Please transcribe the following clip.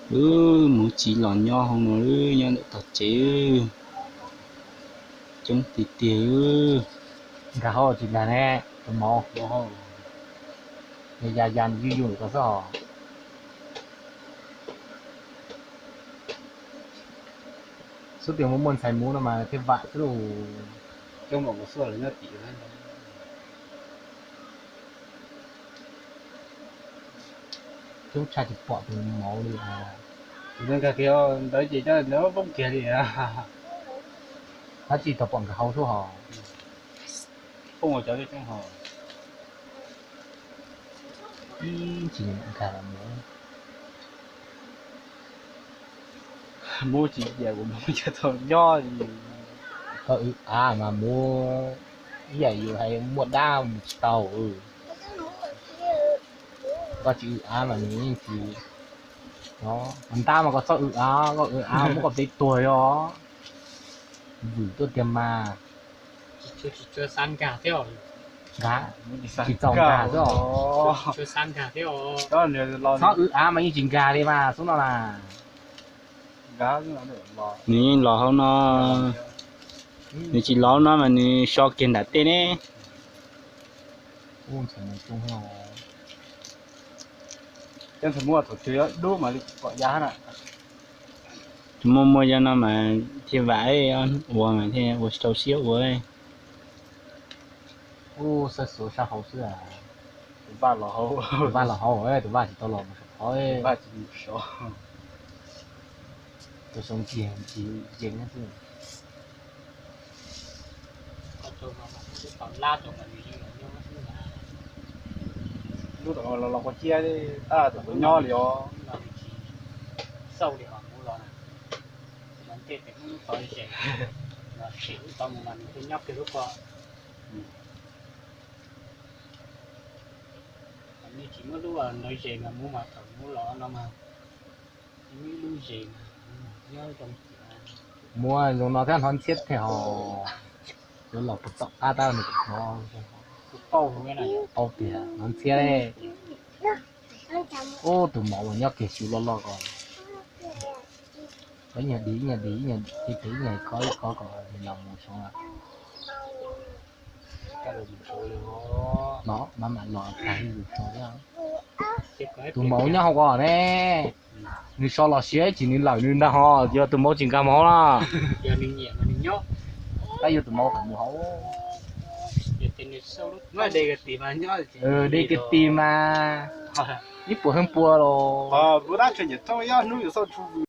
Wb mus txiv los nyob hauv no, nyob ntawm tog tsev, coob tiag tiag. Nkag hauv tsis nkag ne, tus mauv. Ya ya ya, yuj yuj ko xwb os. Xub tias muaj muaj ntxhais muv no mas thiaj vam xwb lauj. Coob tshaj tsis pom tus mauv li os. Tus nkag kiag ntawd ces cov ntawd poob kiag li. Tab sis tau pom nkag hauv xwb hos. Poob cov coob hos. Ib tsis nkag los mus. Muab tsis ciaj kuv muab cov tau nyob. Koj w av mas muab, ib yam yus hais muaj dab mus tsis tau. Koj tsis w av mas nws yeej tsis, ntab mas koj txhob w av, koj w av muab koj peb tuag yog. Vwm tuaj tiag mas. Nkag, tsis txaus nkag xwb os. Txhob w av mas yeej tsis nkag li mas xub no na. Nws yeej los hauv no, nws tsis los hauv no mas nws so kiag nram tej ne. Tus muaj muaj cov no mas thiaj vam, ua mas thiaj ua tsis tau siab ua. Ub, xav xuav sab hauv xwb. Tus vaj los hauv, tus vaj tsis tau los mus saum qhov. Tus sov nciag ntsis yees xwb. Lub tom los los quav ciab, tab tom nyob li os. Xauj li hos mus los, ntej tes muab lub tod zes, los sim lub tod mus mas nws thiaj nyob kiag lub ko. Nej tsis muab lub ntawd zes mas mus mas thaum mus los no mas, muab lub zes mas nyob zoo. Muab zoo no thiab hnov ntxhiab thiab hos. Yuav los puag tom qab tab nws kuj hnov, paub tias hnov ntxhiab li. Ub, tus mauv uas nyob kiag xyuv loj loj ko. Ib nyuag di, ib nyuag di, ib nyuag di, ib nyuag khov ib khov kom nws los mus saud. No mam mam los tag yus saud thiab. Tus mauv nyob hauv ko ne, nws so los siab ib chim nws lawm nws ntag hos, yog tus mauv tsis nkag mauv na. Tab yuav tus mauv kom mus hauv. De kiag tis mas, ib puas heev pua los.